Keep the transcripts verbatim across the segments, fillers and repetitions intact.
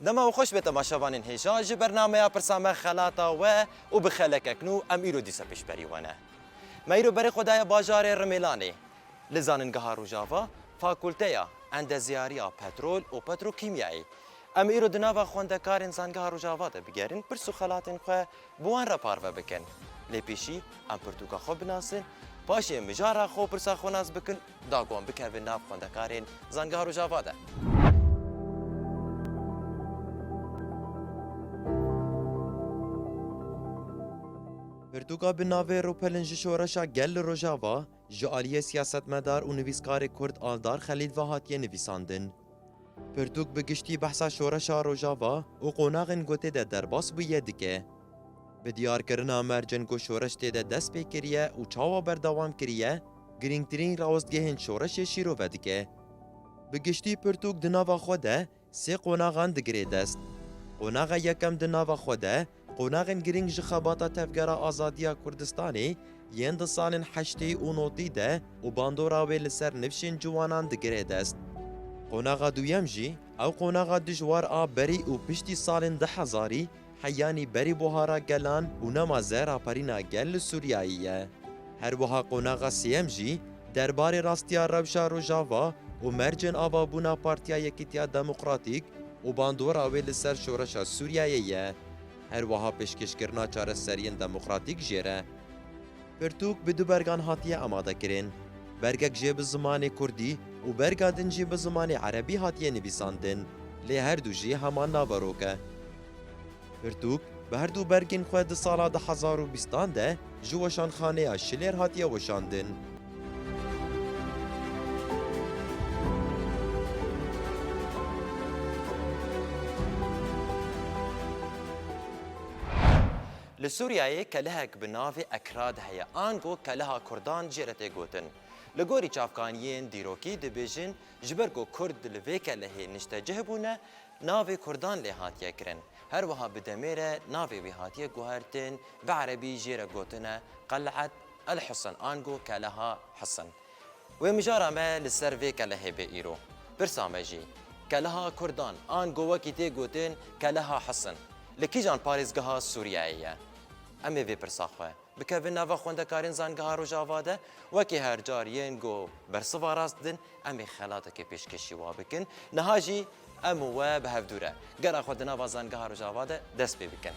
Dema we xweş be temaşevanên hêja, ji bernameya Pirsa Me Xelata we û bi xelekek nû em îro dîsa pêşberî we ne. Me îro berê xwe daye bajarê Rimêlanê. Li Zanîngeha Rojava, Fakulteya Endezyariya Petrol û Petrokîmyayê. Em îro di nava xwendekarên Zanîngeha Rojava de bigerin, pirs û xelatên xwe bi wan re parve bikin. Lê pêşî em pirtûka xwe binasin, paşê mijara xwe û pirsa xwe nas bikin, da ku em bikevin nav xwendekarên Zanîngeha Rojava de. Pirtûka bi navê Rûpelin ji Şoreşa Gel li Rojava, ji aliyê siyasetmedar û nivîskarê Kurd Aldar Xelîl ve hatiye nivîsandin. Pirtûk bi giştî behsa şoreşa Rojava û qonaxên ku tê de derbas bûye dike. Bi diyarkirina mercên ku şoreş tê de dest pê kiriye û çawa berdewam kiriye, girîngtirîn rawestgehên şoreşê şîrove dike. Bi giştî pirtûk di nava xwe de sê qonaxan digirê dest. Qonaxa yekem di nava xwe de qonaxên girîng ji xebata Tevgera Azadiya Kurdistanê yên di salên heştê û notî de û bandora wê li ser nifşên ciwanan digirê dest. Qonaxa duyem jî ew qonaxa dijwar a berî û piştî salên du hezarî, heyanî berî buhara gelan û nema zehra perîna gel li Sûriyeyê ye. Her wiha qonaxa sêyem jî derbarê rastiya rewşa Rojava û mercên avabûna Partiya Yekîtiya Demokratîk û bandora wê li ser şoreşa Sûriyeyê ye. Her wiha pêşkêşkirina çareseriyên demokratîk jê re. Pirtûk bi du bergan hatiye amadekirin. Bergek jê bi zimanê kurdî û berga din jî bi zimanê erebî hatiye nivîsandin, lê her du jî heman naverok e. Pirtûk bi her du bergên xwe di sala du hezar û bîstan de ji Weşanxaneya Şilêr hatiye weşandin. Li Sûriyeyê kelehek bi navê Ekrad heye, ango keleha Kurdan jê re tê gotin. Li gorî çavkaniyên dîrokî dibêjin, ji ber ku Kurd li vê kelehê niştecih bûne, navê Kurdan lê hatiye kirin. Her wiha bi demê re navê wî hatiye guhertin, bi erebî jê re gotine Qel'et el Husin, ango keleha Husin. Wê mijara me li ser vê kelehê be îro. Pirsa me jî, keleha Kurdan, ango wekî tê gotin keleha Husin, li kîjan parêzgeha Sûriyeyê ye? Em ê vê pirsa xwe bikevin nava xwendekarên Zangeha Rojava de, wekî her car yên ku bersiva rast din, em ê xelatekê pêşkêşî wa bikin. Niha jî em û we bi hevdû re gera xwe di nava Zangeha Rojava de dest pê bikin.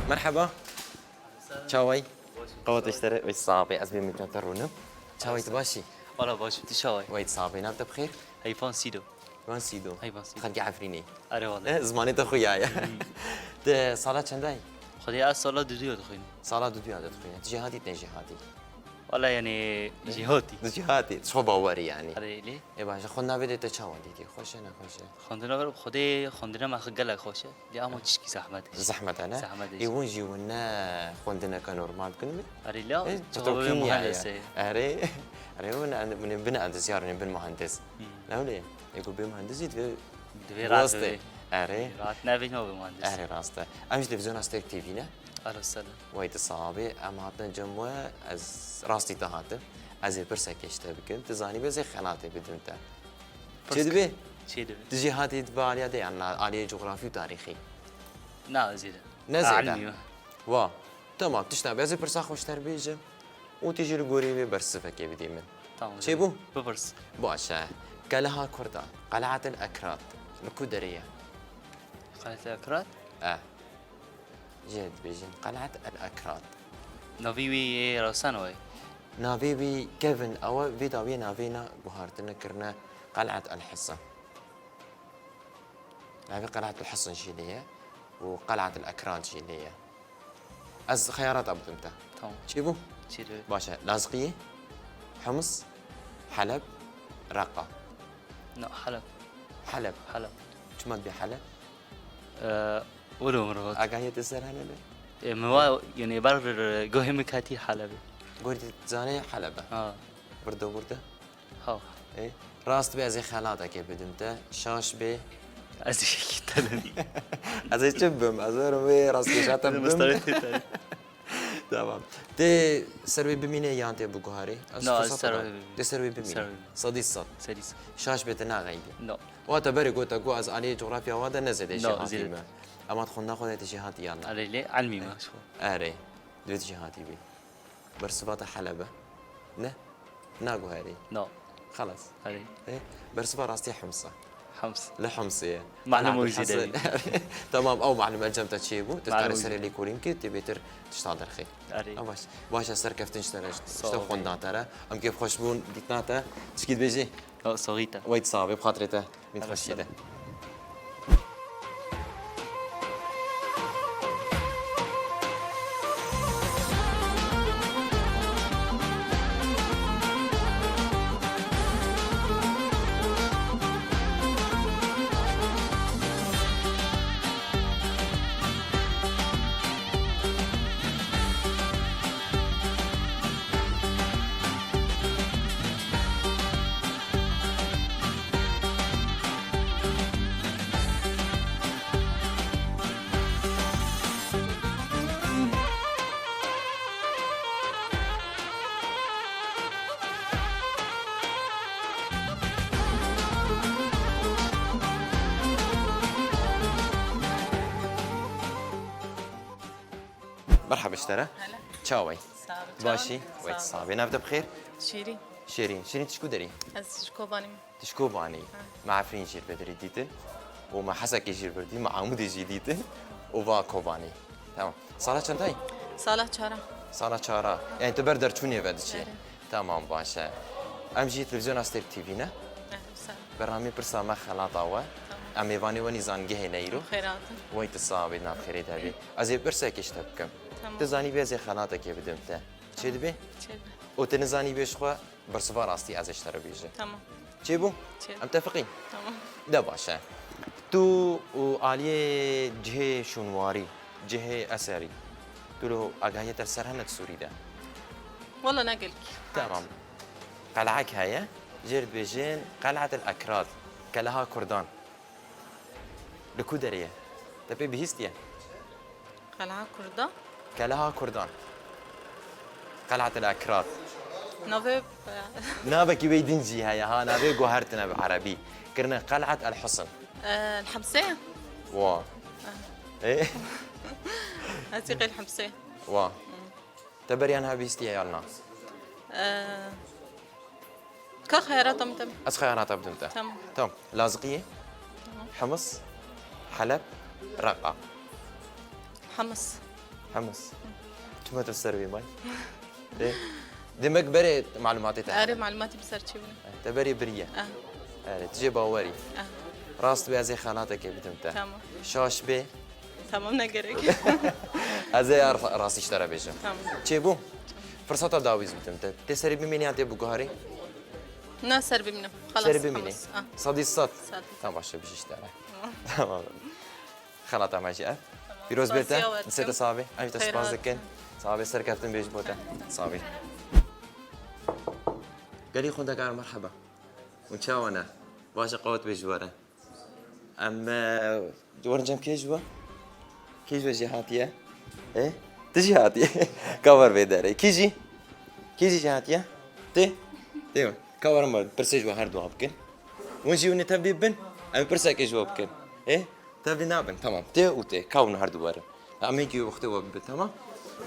Merheba. Çaway? Qewet işleri, wê sabe, ez bê mîkrofonê rûnim. Çaway, tu başî? Wala baş, tu çaway? Wey sabe, nav te bixêr? Heyfan Sîdo. Wan Sîdo. Heyfan Sîdo. Xelkê Efrînê. Erê wala. Eh, zimanê te xuya ye. Hmm. Te sala çendayî? Xwedê ez sala duduya dixwînim. Sala duduya de dixwîne. Tu jêhatî, tu ne jêhatî? Wala yani jêhatî. Tu jêhatî. Tu xwe bawerî yani. Erê lê. Ê baş, xwe navê de te çawa dîtî? Xweş e, nexweş e? Xwendina ver, Xwedê xwendina me xwe gelek xweş e. Lê ama tişkî zehmet e. Zehmet e, ne? Zehmet e. Ê hûn jî hûn ne xwendineke normal dikin mi? Erê la, eh, çawa petrokîmya ye. Muhendis e. Erê, erê hûn en-, hûn ê bin endezyar, hûn ê bin muhendis. Hmm. Ne wile? Ê ku bê muhendis jî divê Divê rahat biwastê. Erê. Rahat nevê nabê muhendis. Erê rast e. Em ji televîzyona Stêrk T V ne? Alo selam. Wey tu saxabê, em hatine cem we, ez rastî te hatim. Ez ê pirsekê ji te bikim. Tu zanî bê ez ê xelatê bidim te. Pirs Çê dibê? Çê dibê? Tu jêhatî dibe aliya de yan aliyê cografî û tarîxî? Na, zêde. Ne zêde? Ilmî. Wa. Tamam, tişta be ez ê pirsa xwe ji te re bêjim û tu jî li gorî wê bersivekê bidî min. Tamam. Çêbû? Bipirs. Baş e. Keleha Kurda, Qeleatil Ekrat, li ku derê ye? Qeleatil Ekrat? E. Jê dibêjin Qeleat El Ekrat. Navê wî yê Rawsan wê? Navê wî kevin ew e, vê dawiyê navê ne guhartine kirine Qeleat El Hisin. Navê Qeleat El Hisin jî lê ye û Qeleat El Ekrat jî lê ye. Ez xeyarata bidim te. Tamam. Çêbû? Çêbû. Baş e. Lazqiyê, Hims, Heleb, Reqa. Na, Heleb. Heleb. Heleb. Çima dibê Heleb? Ee, Wilo min re hat. Agahiyê te ser hene ne? E, min wa, yani bar gohê min katî Helebê. Gorî te zanê Helebe? Ha. Birdo birdo? Ha. E, rast be ez ê xelatekê bidim te. Şaş be. Ez ê yekî te bim. Ez ê çi bim? Ez ê wê rastgeşa te bim. Mestarê te. Tamam. Tê ser wê bimînê yan tê biguherî? Ez... No, ez firseta ser da. Wê bimînim. Tê ser wê bimînî? Ser wê bimînim. Sedî sed. Sedî sed. Şaş bê te naxeyîdî. No. Wata berê gota ku ez aliyê coğrafya wa de ne zêde jêhatî me. No, zêde. Ama tu xwendina xwe de tê jêhatî yan na? Erê, lê elmî me. Erê. Divê tu jêhatî bî. Bersiva te Helebe? Ne? Naguherî? No. Xelas. Erê. E, bersiva rastî Himsa. Hims. Li Himsê ye. Malum Abdul wî zî Hasan. Devî. Tamam, ew malum encam te çêbû. Tu... Malum karî wî serê zî. Lêkolîn kir, tê bêtir tişta derxê. Erê. Ha, baş. Baş e, serkeftin ji te re, ji te xwendina te re. Sağ ol. Em kêfxweş bûn dîtina te. Çikî dibêjî? Ew soxî te. Wey tu sax bê, bi xatirê te. Min xweşî de. Merhaba ji te re. Hele. Çawa yî? Sağ ol. Başî? Sağ ol. Wê tu sax bî. Nav te bi xêr? Şêrîn. Şêrîn. Şêrîn, tu ji ku derî? Ez ji Kobanî me. Tu ji Kobanî? Ha. Me Efrîn jî bi derî dîtin. Û me Hesekê jî bi dî, me Amûdê jî dîtin. Û va Kobanî. Tamam. Sala çendayî? Sala çara. Sala çara. Yani tu ber derçûnê ve diçî? Erê. Tamam, baş e. Em jî televîzyona Stêrk T V ne? Erê, sağ ol. Bernameyê pirsa me xelata we. Tamam. Em mêvanê we nî zangehê ne îro. Xêr hatin. Wey tu sax bî, nav xêrê te bî. Ez ê pirsekê ji te bikim. Tamam. Tu zanî bê ez ê xelatekê bidim te. Çê dibe? Çê dibe. Û tu nizanî bê ji xwe, bersiva rastî ez ê ji te re bêjim. Tamam. Çêbû? Çêbû. Em tefiqîn? Tamam. De baş e. Tu û aliyê cihê şûnwarî, cihê eserî, tu lo agahiyê te li ser hene di Sûrî de? Wala ne gelkî. Tamam. Qelek heye, jê re dibêjin Qel'et el Ekrad, Keleha Kurdan. Li ku derê ye? Te pê bihîstiye? Qel'a Kurdan. Keleha Kurdan. Qel'at el Ekrad. Navê, e, Navekî wê din jî heye ha, navê guhertine bi erebî. Kirine Qel'at el Husn. E, El Hemsê? Wa. E. E? Ez ê qêl Hemsê. Wa. Te beriya niha bihîstiye yan na? E, Ka xeyarata min te. Ez xeyarata bidim te. Tamam. Tamam. Laziqiyê? Tamam. Himis, Heleb, Reqa. Himis. Himis. Çima tu ser wê may? Ê, demek berê malumatê te... Erê, hene. Malumatê bi ser çê bûne. Te berê biriye. Ah. Erê, tu jê bawerî. Ah. Rast be ez ê xelatekê bidim te. Tamam. Şaş be. Tamam, ne gerek. Ez ê ya ra-, rastî ji te re bêjim. Tamam. Çêbû? Firseta dawî ez bidim te. Tê serê bimînî yan tê biguherî? Na, ser bimînim. Xelas, Serê bimînî. Xelas. Ah. Sedî sed. Sed. Tamam, baş e, bijî ji te re. Tamam. Tamam. Xelata me jî ev. Tamam. Pîroz bê te. Spasiya we dikim. Distê te sax bê. Em jî te spas dikin. Sax bê, serkeftin bê ji bo te. Sax bê. Gelî xwendekar, merheba. Hûn çawa ne? Baş e, qewet bê ji we re. Em, e, werin cem kê ji we? Kê ji we jî hatiye? E? Tu jî hatiye? Ka wer vê derê. Kî jî? Kî jî jî hatiye? Tê? Tê. Ka werin wer. Pirsê ji we her duwa bikin. Hûn jî hûn ê tevlî bin. Em pirsekê ji we bikin. E? Tevlî nabin. Tamam. Tê û tê. Ka hûn her du werin. Em ê wextê we bibe, tamam?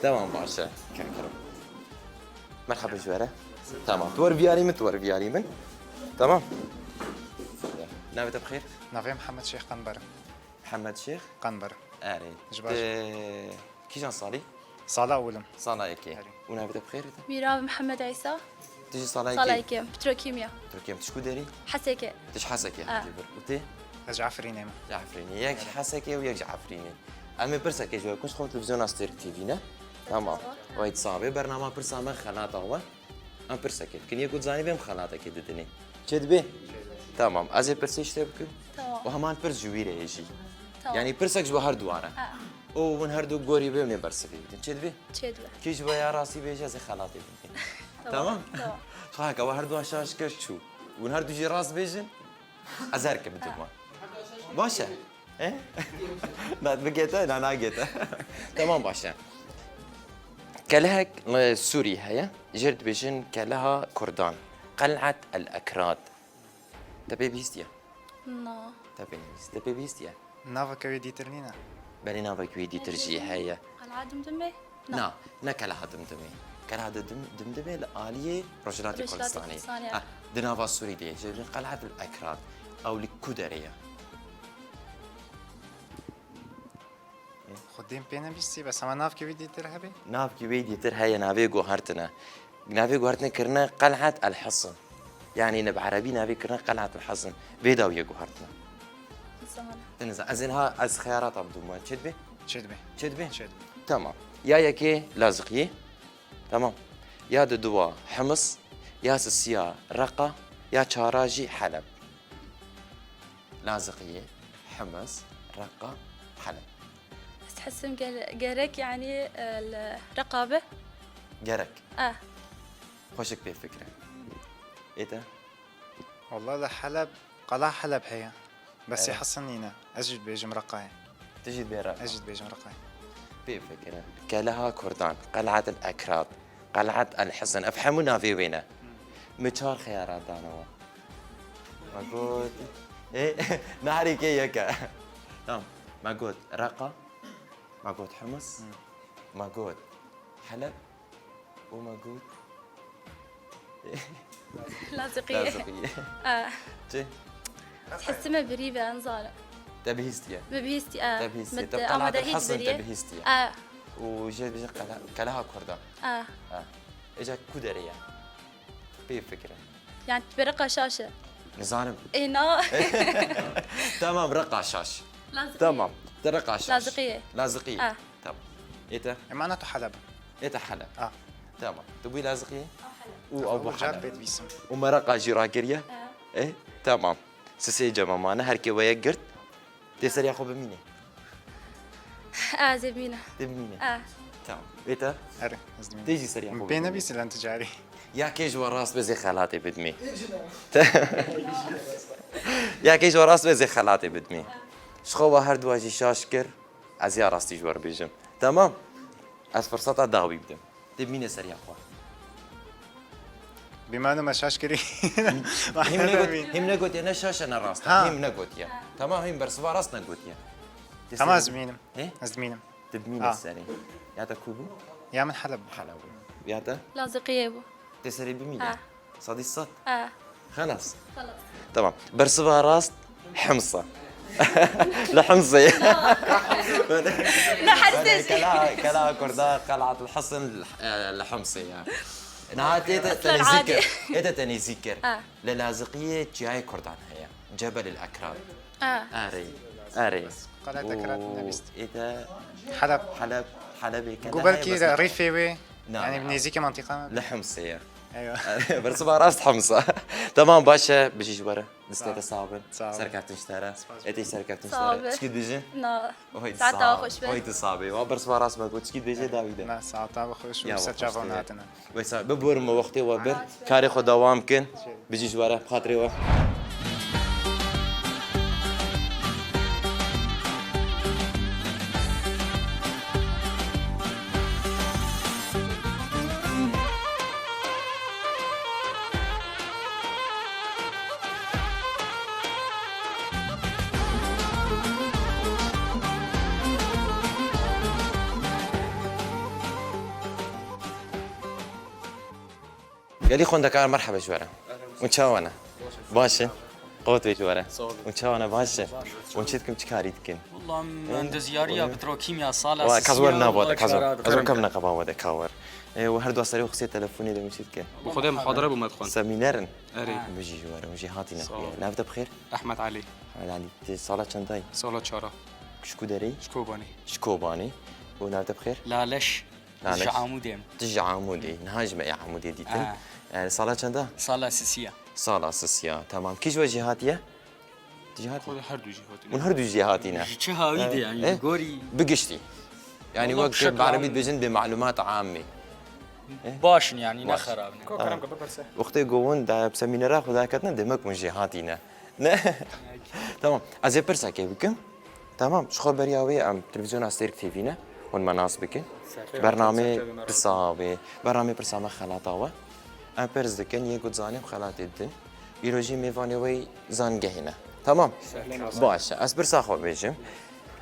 Tamam, baş e. Kek kirim. Merhaba ji we re. Tamam. Tu wer viyarî min, tu wer viyarî min. Tamam. Navê te bi xêr? Navê Mihemed Şêx Qenber. Mihemed Şêx? Qenber. Erê. Ji baş. Te kîjan salî? Sala ewil im. Sala yekê. Erê. Û navê te bi xêr te? Mîra Mihemed Îsa. Tu jî sala yekê? Sala yekê. Petrokîmya. Petrokîmya. Tu ji ku derî? Hesekê. Tu ji Hesekê hatî vir. Û tê? Ez ji Efrînê me. Ji Efrînê. Yek ji Hesekê û yek ji Efrînê. Em ê pirsekê ji we bikin, ji xwe televîzyona Stêrk T V ne? Tamam. Wey tu sax bê. Bernama pirsa me xelata we. Em pirsekê dikin. Yê ku dizanî bê em xelatekê didinê. Çê dibê? Tamam. Ez ê pirsê ji te bikim. Tamam. Û heman pirs ji wî re ye jî. Tamam. Yanî pirsek ji bo her duwan e. Ha. Û hûn her du gorî bê hûn ê bersivê bidin. Çêdibe? Çêdibe. Kî ji we ya rastî bêje, ez ê xelatê bidin. Tamam? Tamam. Tamam. Xaka, we her duwan şaş kir çû. Hûn her du jî rast bêjin, ez her ke bidim wan. Baş e? He? Na, bigête? Na, nagête. Tamam, baş e. Kelehek, e, Sûrî heye. Jê re dibêjin Keleha Kurdan. Qel'et el Ekrad. Te pê bihîstiye? Na. Te pê nebihîst-, te pê bihîstiye? Naveke wê dîtir nîne? Belê, navek wê dîtir jî heye. Qel'a Dimdimê? Na. Na, ne Keleha Dimdimê. Keleha Dim-, Dimdimê li aliyê Rojhilatê Kurdistanê. Rojhilatê Kurdistanê, ha. Ha, di nava Sûrî de ye. Jê dibêjin Qel'et el Ekrad. Ew li ku derê ye? Xwedê min pê nebîstî, bes hema navkî wî dîtir hebî? Navkî wî dîtir heye, navê guhertine. Navê guhertine kirine Qel'et el Hisn. Yanî ne bi erebî navê kirine Qel'et el Hisn. Vê dawiyê guhertine. Nizanim. Te niza-, ez ê niha ez xeyarata bidim wan. Çêdibe? Çêdibe. Çêdibe? Çêdibe. Tamam. Ya yekê Laziqiyê. Tamam. Ya di duwa Hims, ya sisiya Reqa, ya çara jî Heleb. Laziqiyê, Hims, Reqa, Heleb. Ez dihesim ger-, gerek, yanî, e, li Reqa be. Gerek. Eh. Xweşik pê fikre. Ê te? Walla li Heleb, Qala Heleb heye. Bes ê Hisin nîne. Ez jî dibêjim Reqayê. Tu jî dibê Reqa. Ez jî dibêjim Reqayê. Pê fikre. Keleha Kurdan, Qel'et el Ekrad, Qel'et el Hisin. Ev hemû navê wê ne. Min çar xeyara dane we. Me got. Ê, neharî kê yek e. Tamam. Me got Reqa. Me got Himis. Me got Heleb. û me got Laziqiyê. Laziqiyê. Ah. Çi? Hesime birî be, nizanim. Te bihîstiye? Min bihîstiye, ah. Te bihîstiye. Min te Qel'et el Hisin te bihîstiye. Ah. Û jê dibêjin Qele-, Keleha Kurdan. Ah. Ah. Êca ku derê ye? Pê fikre. Yani ti bi Reqa Şaş e? Nizanim. Ê, na. Tamam, Reqa Şaş. Laziqiyê. Tamam. Te Reqa Şaş. Laziqiyê. Laziqiyê. Ah. Tamam. Ê te? Ê, mana tu Heleb. Ê te Heleb. Ah. Tamam. Tu bûyî Laziqiyê? Ah, Heleb. Û ew bû Heleb. Pê dibîsim. Û me Reqa jî rakiriye? Ah. Ê, tamam. Sisê cema mane, her kê we yek girt. Tê seriya xwe bimîne. Ez ê bimîne. Tê bimîne. Eh. Tamam. Ê te? Erê, ez dimînim. Tê jî seriya xwe bimîne. Pê nebîsî len ticarî. Ya kê ji we rast be zê xelatê bidimê. Ya kê ji we rast be zê xelatê bidimê. Ji xwe we her duwa jî şaş kir, ez ya rastî ji we re bêjim. Tamam? Ez firseta dawî bidim. Tê bimîne seriya xwe. Bîmano me şaş kirî. Hîm negot-, hîm negotiye, ne şaş e, ne rast e. Ha. Hîm negotiye. Tamam, hîm bersiva rast negotiye. Tê serê... Tamam, ez dimînim. He? Ez dimînim. Tê bimîne serê. Ya te ku bû? Ya min Heleb bû. Heleb bû. Ya te? Laziqiyê bû. Tê serê bimîne. Ha. Sadî sad. Ha. Xelas. Xelas. Tamam. Bersiva rast Himsa. Li Himsê. Li Himsê. Kela, kela Kurda, Qel'et el Hisin, e, li Himsê ya. Niha tê te, te nêzîk kir. Ê te, te nêzîk kir. Ah. Li Laziqiyê çiyayê Kurdan heye. Cebel el Ekran. Ah. Erê. Erê. Qel'et Ekran nebîst. Ê te Heleb. Heleb, Helebê kela heye. Got belkî rîfê wê. Na, yani nêzîkî mantîqa. Li Himsê ye. Eywa. Bersiva rast Himsa. Tamam, baş e, bijî ji we re. Destê te sax bin. Sağ ol. Serkeftin ji te re. Spas. Ê te serkeftin ji te re. Sağ ol. Çikî dibêjin? Na. Oy, saeta xweş be. Oy, tu sax bê. Wa bersiva rast me got. Çikî dibêjê dawî de. Na, saeta xweş û ser çavan hatine. Wê sax, biborin me wextê we bir. Karê xwe dewam kin. Bijî ji we re, bi xatirê we. Gelî xwendekar, merheba ji we re. Hûn çawa ne? Baş in? Qewet wê ji we re. Sağ olun. Hûn çawa ne, baş in? Hûn çi dikin, çi karî dikin? Wala, em endeziyariya petrokîmyasal e. Wa, kaz wer nabo de, kaz wer. Kaz wer kam neqeba we de, ka wer. E, û her du serê xisê telefonê de hûn çi dikin? Bi xwedê muhadere bû me dixwend. Semîner in? Erê. Bijî ji we re, hûn jî hatîne xuya. Nav te bi xêr? Ehmed Elî. Ehmed Elî, tu sala çendayî? Sala çara. Ji ku derê? Ji Kobanê. Ji Kobanê. Û nav te bi xêr? Laleş. Laleş. Ji Amûdê me. Tu ji Amûdê. Niha ji me yê Amûdê dîtin. Ha. Yani sala çenda? Sala sisiya. Sala sisiya. Tamam. Kî ji we jî hatiye? Ti jî hatî? Xwe her du jî hatîne. Hûn her du jî hatîne? Ji çi hawî de, yani, eh? Bi gorî. Bi giştî. Yani, wek bi erebî dibêjin, bi malumat amê. Baş in, yani, ne xerab ne. Ko kerem ke biperse. Wextê ku hûn di semînera xwe de ketine, demek hûn jî hatîne. Ne? Tamam. Ez ê pirsekê bikim. Tamam. Ji xwe beriya wê em televîzyona Stêrk T V ne. Hûn me nas bikin. Bernamê pirsa wê. Bernamê pirsa me xelata we. Em pirs dikin, yê ku dizanim xelatê didin. Îro jî mêvanê wê zangehê ne. Tamam? Baş e. Ez pirsa xwe bêjim.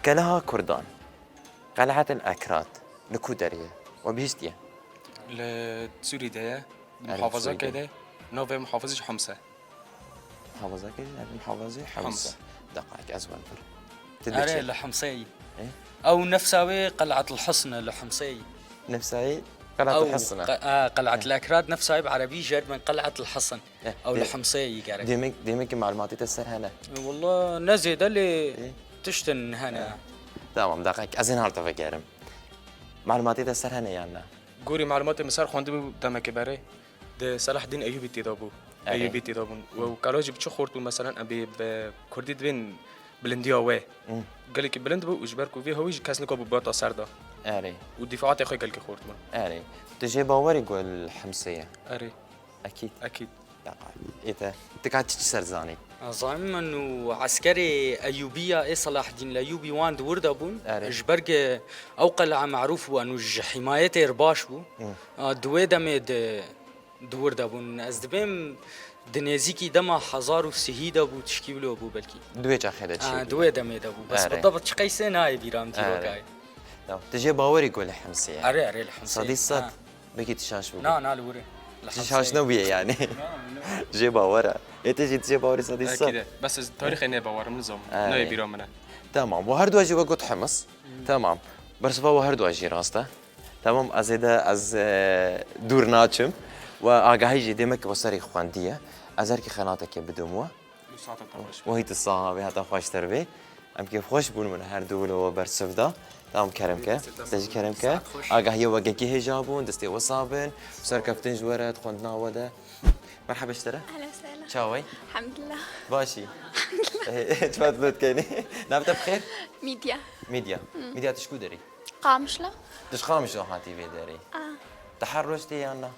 Keleha Kurdan. Qel'et el Ekrat. Li ku derê ye? We bihîstiye? Li Sûrî de ye. Di muhafazakê de. Navê muhafazê jî Himse. Muhafazakê, ev muhafazê Himse. Himse. Deqayek ez wan vir. Erê, li Himseyî. E? Ew nefsa wê Qel'et el Hisn e li Himseyî. Nefsa wê Qel'et el Hisn e. Ew qe-, e, Qel'et el Ekrat nefsa wê bi erebî jê re dibên Qel'et el Hisn. Eh, ew li Himseyê yî gerek. Demek, demek ki malumatê te ser hene. E, walla ne zêde lê tiştin hene. Eh. Tamam, deqek. Ez ê niha li te vegerim. Malumatê te ser hene yan na? Gorî malumatê min ser xwendibû demekê berê. Di Selahaddîn Eyûbî tê de bû. Erê. Eyûbî tê de bûn. Û kala jî bi çi xort bû, meselen, em bê bi kurdî dibên bilindiya wê. Hmm. Gelekî bilind bû û ji ber ku vê hawî jî kes nikabû bibata ser de. Erê. Û dîfaatê xwe gelkî xort bûn. Erê. Tu jê bawer î ku li Himsê ye? Erê. Ekîd. Ekîd. Deqa. Ê te, tu ka çi, çi ser zanî? Zanî min û eskerê Eyûbiya ê Selahaddîn Eyûbî wan di wir de bûn. Erê. Ji ber ku ew qel'a merûf bû, û ji hîmayetê re baş bû. Hmm. A, di wê demê di, di wir de bûn. Ez dibêm di nêzîkî dema hezar û sihî de bû, tişkî wilo bû belkî. Di wê çaxê de çêbû. A, di wê demê de bû. Bes bi debt çi qeysê nayê bîra min dîrokayê. Tamam. Tu jê bawer î ku li Himsê ye? Erê, erê, li Himsê. Sedî sed. Ha. Belkî tu şaş bûbî. Na, na, li wir e. Li Himsê. Tu şaş nebûye yani. Na, na. Jê bawer e. Ê, tu jî tu jê bawer î sedî sed. Ekîd e. Bes ez tarîxê nê bawer im, nizam. Erê. Nayê bîra min e. Tamam. We her du jî we got Hims. Hmm. Tamam. Bersiva we her du jî rast e. Tamam, ez ê de ez, e, dûr naçim. We agahî jî demek ki we serê xwendiye. Ez her kî xelateke bidim we. Wahî tu saha bê, heta xweştir bê. Em kêfxweş bûn min her du wilo we bersiv da. Tamam kerem ke. Te jî kerem ke. Agahiyê we gekî hêja bûn, destê we sax bin. Serkeftin ji we re, di xwendina we de. Merhaba ji te re. Ehlen sehlen. Çawa yî? Elhamdulillah. Baş î? Çima tu vê dikenî? Navê te bi xêr? Mîdya. Mîdya. Hmm. Mîdya, tu ji ku derî? Qamişlo. Tu ji Qamişlo hatî vê derê? A. Tu her roj tê yan na?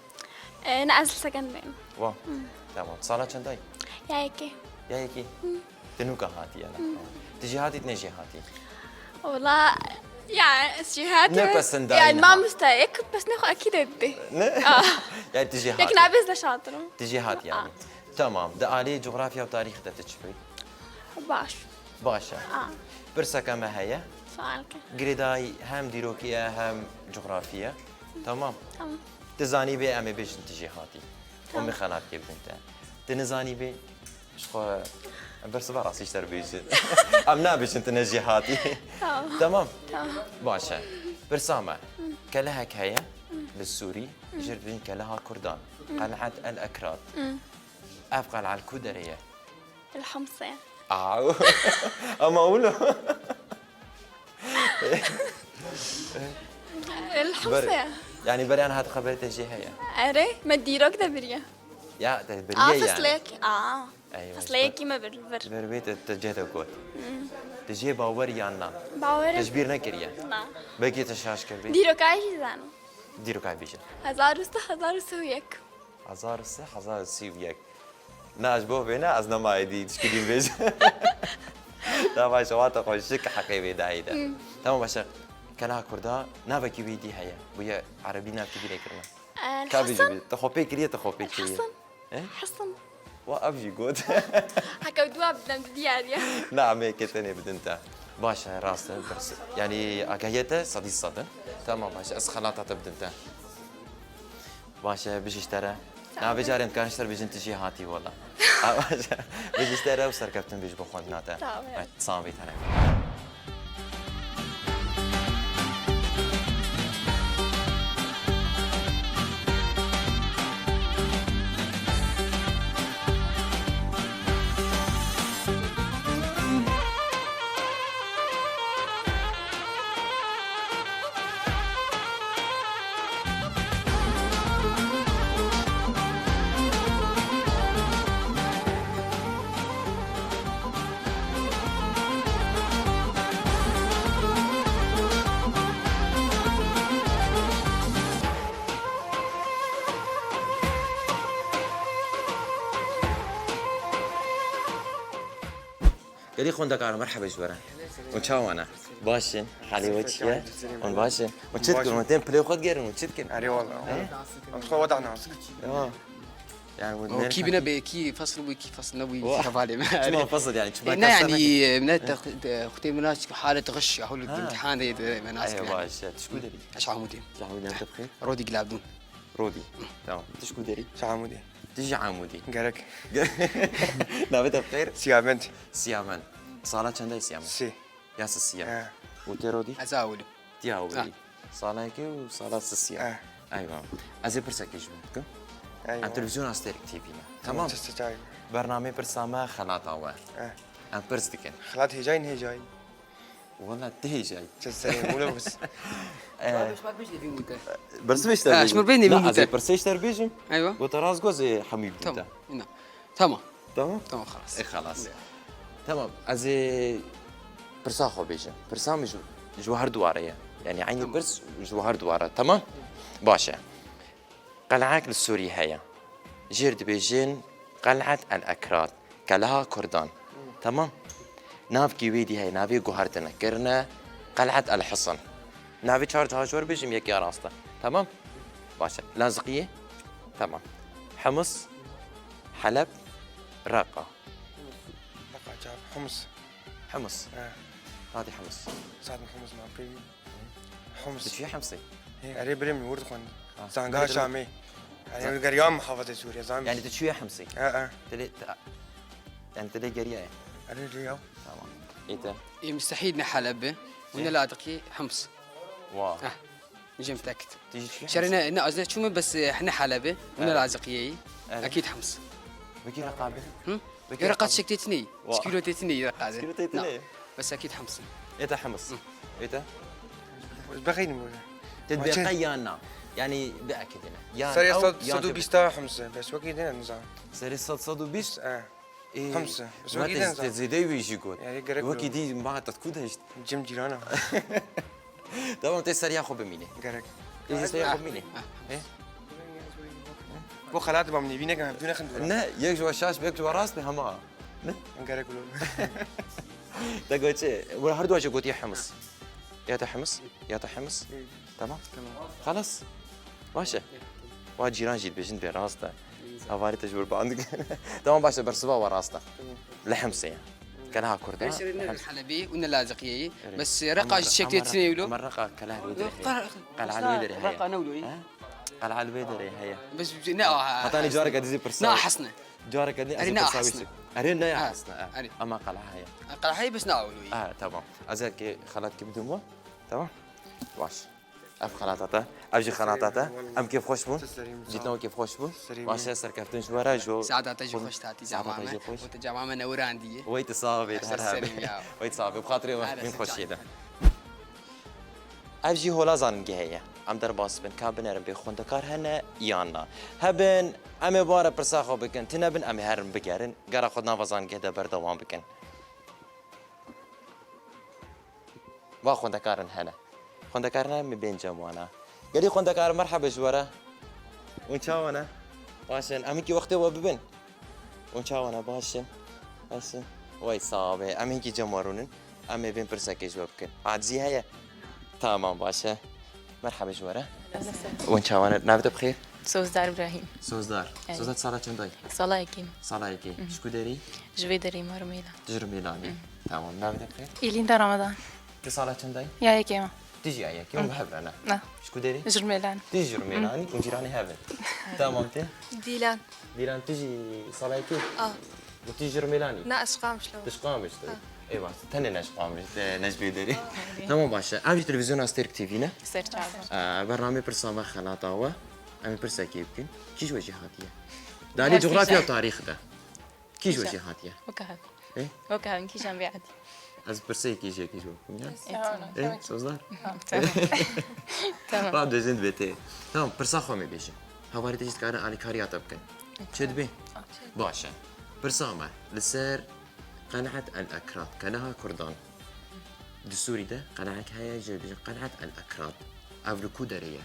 E, ne, ez li Sekend bêm. Wa. Hmm. Tamam. Sala çendayî? Ya yekê. Ya yekê? Hmm. Tu nûka hatî ya na? Hmm. Tu jê hatî, tu ne jê hatî? Wala, ya, ez jê hatî. Ne pesend dayî. Yani, mamoste, yek pesnê xwe ekîd didî. Ne? A. Yani, tu jê hatî. Yek nabêz de şatir im. Tu jê hatî yani. A. Tamam. Di alî cografya û tarîxê de tu çi bî? Baş. Baş e. A. Pirseke me heye. Sual ke. Girêdayî hem dîrokî ye hem cografî ye. Tamam. Tamam. Tu zanîbê em ê bêjin tu jê hatî. Tamam. Û min xelat kê bidin te. Tu nizanîbê, ji xwe em bersiva rastî ji te re bêjin. Em nabêjin tu ne jê hatî. Tamam. Tamam? Tamam. Baş e. Pirsa me. Hı. Kelehek heye, hı, li Sûrî, hı, jê re dibêjin keleha Kurdan. Hı. Qel'et el Ekrat. Hı. Ev qel'a li ku derê ye? Li Himsê. Aw. Ama wilo. Li Himsê. Yani beriya niha tu xeberê te jê heye? Erê, me dîrok de biriye. Ya, te biriye yani. A, feslek. A. Eywa, feslekî me bir, bir. Ber wê te, te cih de got. Hmm. Tu jê bawer yan na? Bawer im. Tu ji bîr nekiriye? Na. Belkî te şaş kir bî. Dîrokayê jî zanim. Dîrokayê bêje. Hezar û sê, hezar û sê û yek. Hezar û sê, hezar û sê û yek. Na, ji bo vê ne, ez nema êdî tişkî dî bêjim. Tamam, şewata xwe ji heqê vê dayî de. Hmm. Tamam, baş e. Kela Kurda navekî wî dî heye. Bûye erebî navekî dî lê kirine. Ka bêjî bî. Te xwe pê kiriye, te xwe pê kiriye. Hasan. E? Hasan. Wa ev jî got. Heke dua bidem di diyar ya. Na, em ê yekê tenê bidin te. Baş e, rast e, bersiv. Yani agahiye te sedî sed e. Tamam, baş e, ez xelata te bidim te. Baş e, bijî ji te re. Sağ ol. Na, vê carê em dikarin ji te re bêjin tu jê hatî wela. Ha, baş e. Bijî ji te re û serkeftin bê ji bo xwendina te. Sağ ol. Evet, sağ ol, vê tane. Gelî xwendekar, merhebe ji we re. Hûn çawa ne? Baş in. Halê we çi ye? Hûn baş in. Hûn çi dikin? Hûn tên pilê xwe digerin, hûn çi dikin? Erê wala. Em xwe weda nas dikin. Ya. Yani bu O nerede? Kî bine be, kî fasl bû, kî fasl nebû, Wa. Hevalê me. Çima fasl yani? Çima E, ne kastan yani, ne? E, ne te-, te-, xutê min aç halet xiş ya, hulu Ha. imtihan de yedi, ben az Ay, yani. Baş, ya. Tişku deri. Eş Amudî. Amudî, ne te bixêr? Rodî Gilabdûn. Rodî. Tamam. Tişku deri. Şah Amudî. Tiji Amudî. Gerek. Navê te bixêr? Siyabend. Siyabend. Sala çend e Siyabend? Sê. Ya sisiya. He. Û te Rodî? Ez awil im. Diya Ha. wî. Sala yekê û sala sisiya. He. Eywa. Ez ê pirsekê ji bo bikim. Eywa. Em televîzyona Stêrk T V ne. Tamam. Tamam. Çi çay? Bernamê pirsa me xelata we. He. Em pirs dikin. Xelat hêjayî nehêjayî? Wala ti hêjayî. Çi serê mûle bûs. Eh. Birs vê ji te Ha, bêjim. Ji mir bê nevî Na, bû ez ê te. Pirsê ji te bêjim. Eywa. Go te rast go ez ê hemî bû Tamam. te. Îna. Tamam. Tamam? Tamam, xelas. E, xelas. Tamam, ez ê pirsa xwe bêjim. Pirsa min ji, ji we her duware ye. Yani eynî Tamam. pirs ji we her duware. Tamam? Baş e. Qelek li Sûrî heye. Jêr dibêjin Qel'et el Ekrad. Keleha Kurdan. Tamam? Navkî wê dî heye, navê guhertine kirine Qel'et el Hisn. Navê çar ciha ji we re bêjim, yek ya rast e. Tamam? Baş e. Laziqiyê? Tamam. Hims, Heleb, Reqa. Reqa, cevap. Hims. Hims. He. Hadi Hims. Zaten Hims ma pê. Hims. Tu çi Himsê? He, erê birê min wir dixwend. Ha. Zanga Şamê. Erê, geriya muhafazê Sûriye, zan. Yani tu çi Himsê? He, he. Dilê, te-, yani dilê geriya ye. Erê, rê ya. Tamam. Ê te? Ê, mustehîl ne Heleb be. Û ne Ladiqî Hims. Wa. Eh. Jim tekit. Tu jî çi Şerê Himsê? Ne, ne, ez ne çûme bes, eh, ne Helebê, û ne Evet. Laziqiyeyî. Evet. Ekîd Hims. Wekî Reqa be? Hı? Wekî Reqa Reqa be? Çiçek têtinî. Wa. Çikîlo têtinî Reqa be. Çikîlo têtinî? Na. Bes ekîd Hims. Ê te Hims. Hı. Ê te? Ez bexeynim böyle. Te Maçı- beqe yan na. Yani biekidine. Yan Serê ew, sed, yan sed û bîst te ta Hims. Bes wekî dine nizam. Serê sed, sed û bîst? Eh. Ê, Hemse. Bes ma wekî te, den te zan. Zêdeyî wî jî got. Yani gerek Wekî yok. Dî ma te ku de hişt. Cim cîrana. Tamam, tê seriya xwe bimîne. Gerek. Tê seriya xwe bimîne. He? Bu xelat bam nî, bîne ke hevdû nexin dûra. Ne, yek ji we şaş, yek ji we rast be hema. Ne? Gerek ulo. Te got çi? We her du jî gotiye Hims. Ya te Hims, ya te Hims. Hı. Tamam? Tamam. Xelas. Baş e. Wa cîran jî dibêjin dibê rast e. Hevalê te ji wir band dikin. Tamam, baş e, bersiva wa rast e. Tamam. Li Himsê ye. Keleha Kurda. Eşerê ne Helebî û ne Laziqiyeyî. Bes Reqa jî çek têtinê wilo. Ama Reqa keleha wê derê heye. Qeleha wê derê heye. Reqa ne wilo yî? He? Qeleha wê derê heye. Bes ne a Heta nî careke dizî pirsa. Na Hesne. Careke dizî pirsa wî. Erê ne a Hesne. Erê ne ya Hesne. Erê. Ama qeleha heye. Qeleha heye bes ne a wilo yî. Ha, tamam. Ez ê xelat kî bidim we. Tamam. Baş. Ev xelata te. Ev jî xelata te. Em kêfxweş bûn. Dîtina we kêfxweş bû. Baş e, serkeftin ji we re, ji bo Saeta te jî xweş hatî, saeta te cama me. Jî xweş. Û te cama me newirandiye. Wey tu sax bî, her hebî. Wey tu sax bî. Bi xatirê me, min xweşiyê de. Ev jî hola zanîngehê ye. Em derbas bin, ka binerin bê xwendekar hene yan na. Hebin, em ê bare pirsa xwe bikin. Tune bin, em ê herin bigerin. Gera xwe nava zanîngehê de berdewam bikin. Va xwendekarin hene. Xwendekarin hene, min bên cem wana. Gelî xwendekarin, merhebe ji we re. Hûn çawa ne? Baş in. Em hinkî wextê we bibin. Hûn çawa ne? Baş in. Baş in. Wey sax be. Em hinkî cem we rûnin. Em ê bên pirsekê ji we bikin. Acizî heye? Tamam, baş e. Merhebe ji we re. Hûn çawa ne? Navê te bi xêr? Sozdar Îbrahîm. Sozdar. Evet. Sozdar, tu sala çend de yî? Sala yekê. Sala yekê. Hı hı. Ji ku derî? Ji vê derê me Rumêlan. Tu ji Rumêlanê. Hı. Tamam. Navê te bi xêr? Îlînda Ramadan. Tu sala çend de yî? Ya yekê me. Tu jî ya yekê. Hı. Hûn bi hev re ne? Ne. Ji ku derî? Ji Rumêlanê. Tu jî ji Rumêlanî û cîranê hev in. Tamam, te? Dîlan. Dîlan, tu jî sala yekê? A. Û tu jî ji Rumêlanî? Na, ez ji Qamişlo. Tu ji Qamişlo. Ha. Ê baş, tenê ne ji Qamiş-, ne, ne ji vê derê. Tamam, baş e. Ev jî televîzyona Stêrk T V ne? Ser çavan. Ee, bernamê pirsa me xelata we. Em ê pirsekê bikin. Kî ji we jî hatiye? Dalê cografya û tarîx de. Kî ji we jî hatiye? Weke hev. Ê? Weke hev, kîjan vê etî? Ez pirseyekî ji yekê ji we bikim, ya? Ê, tamam. Ê, Sozdar? Tamam. Tamam. Radbêjin dibê tê. Tamam, pirsa xwe me bêjin. Hevalê te jî dikarin alîkariya te bikin. Çê dibê? Baş e. Pirsa me li ser Qel'et el Ekrad, keleha Kurdan. Di Sûrî de qel'ek heye, jê dibêjin Qel'et el Ekrad. Ev li ku derê ye?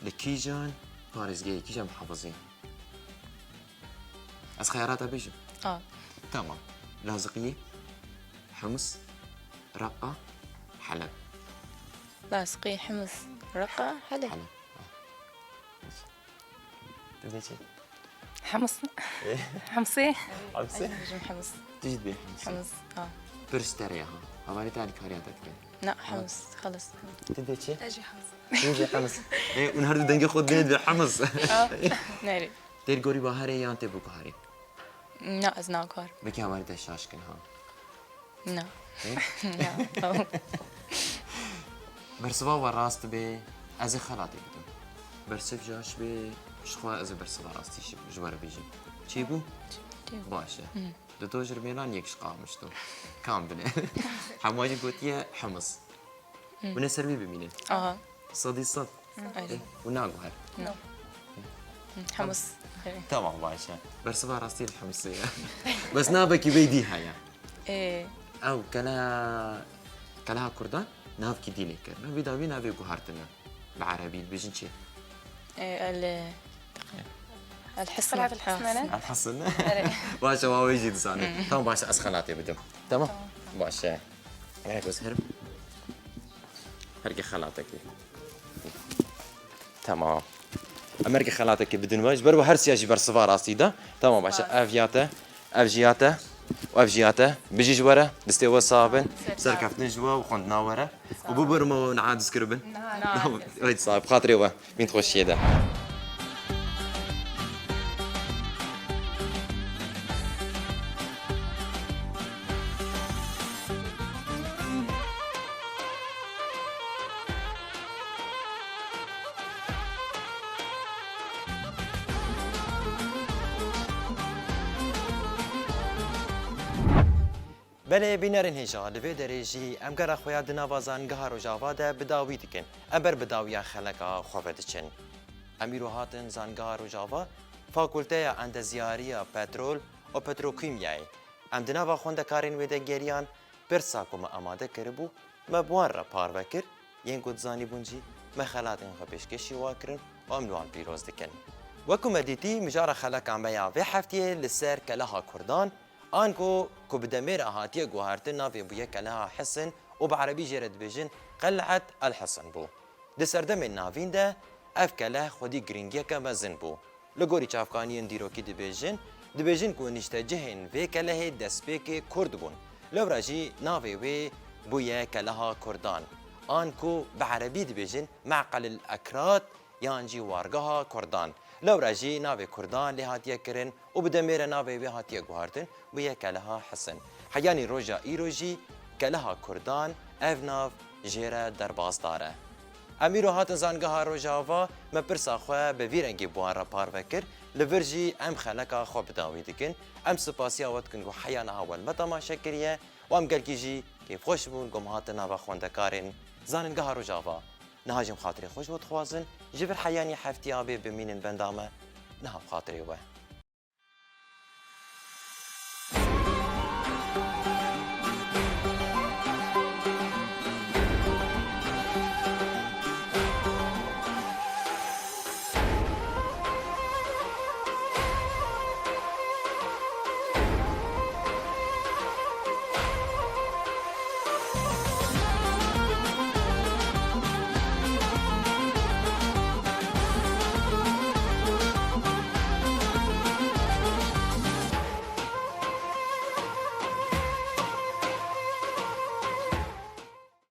Li kîjan parêzgehê, kîjan muhafazeyê? Ez xeyarata bêjim. A. Tamam. Laziqiyê? Hims, Reqa, Heleb. Laskiye, Hims, Reqa, Heleb. Heleb. Ah. Tu dê çi? Hims. Ê. Himsê. Himsê? Ez dibêjim Hims. Tu jî dibê Himsê. Hims, ha. Pir ji te re ye ha. Hevalê te alîkariya te dike. Na, Hims, xelas. Tu dê çi? Ez jî Hims. Tu dê Hims. Ê, hûn her du dengê xwe dibînin dibê Hims. Ha, nerê? Tê li gorî baharê yan tê bi guharê? Na, ez naguharim. Belkî hevalê te şaş kin ha. Na. Ê? Na. Bersiva we rast bê, ez ê xelatê bidim. Bersiv jaş bê, ji xwe ez ê bersiva rastî ji, ji we re bêjim. Çêbû? Çêbû. Baş e. Hı. Di to ji mêlan yek ji qamişto. Kam bine? Hema jî gotiye Hims. Hı. Hûn ê ser wî bimînin. Aha. Sedî sed. Hı. Ê, hûn naguherin. No. Hı, Hims. Tamam, baş e. Bersiva rastî li Himsê ye. Bes navekî wê dî heye. Ê. Ew kele-, keleha Kurdan navkî dî lê kirine. Vî dawî navê guhartine. Bi erebî dibêjin çi? Ê, el, el Hisin. Qelat el Hisin. El Hisin. Erê. Baş e, wa wê jî dizane. Tamam, baş e, ez xelatê bidim. Tamam? Tamam. Baş e. Gerek ez herim. Herkê xelatekê. Tamam. Em herkê xelatekê bidin we. Ji ber we her siya jî bersiva rastî de. Tamam, baş e. Spas. Ev ya te, ev jî ya te û ev jî ya te. Bijî ji we re, destê we sax bin. Ser çav. Serkeftin ji we û xwendina we re. Sağ ol. Û bibirim we niha dizkiribin. Niha, niha. Tamam. Haydi sağ ol. Bi xatirê we. Bîn xweşiyê de. Belê, bînerên hêja, li vê derê jî em gera xwe ya di nava Zangeha Rojava de bi dawî dikin. Em ber bi dawiya xeleka xwe ve diçin. Em îro hatin Zangeha Rojava, Fakulteya Endezyariya Petrol û Petrokîmyayê. Em di nava xwendekarên wê de geriyan, pirsa ku me amade kiribû, me bi wan re parve kir, yên ku dizanîbûn jî me xelatên xwe pêşkêşî wan kirin û em li wan pîroz dikin. Wek ku me dîtî, mijara xeleka me ya vê heftiyê li ser keleha Kurdan, anku ku bi demê re hatiye guhartin, navê bûye keleha Hisin û bi erebî jê re dibêjin Qel'et el Hisin bû. Di serdemên navîn de ev keleh xwedî girîngiyeke mezin bû. Li gorî çavkaniyên dîrokî dibêjin, dibêjin ku niştecihên vê kelehê destpêkê kurd bûn. Lewra jî navê wê bûye keleha Kurdan. An ku bi erebî dibêjin Me'qel el Ekrad yan jî wargeha Kurdan. Lewra jî navê Kurdan lê hatiye kirin û bi demê re navê wê hatiye guhartin, bûye keleha Hisin. Heyanî roja îro jî keleha Kurdan ev nav jê re derbasdar e. Em îro hatin Zangeha Rojava, me pirsa xwe bi vî rengî bi wan re parve kir, li vir jî em xeleka xwe bi dawî dikin. Em spasiya we dikin ku heya niha we li me temaşe kiriye û em gelkî jî kêfxweş bûn ku em hatin nava xwendekarên Zanîngeha Rojava. Niha jî em xatirê xwe ji we dixwazin, ji vir heyanî heftiya bê bimînin benda me, niha bi xatirê we.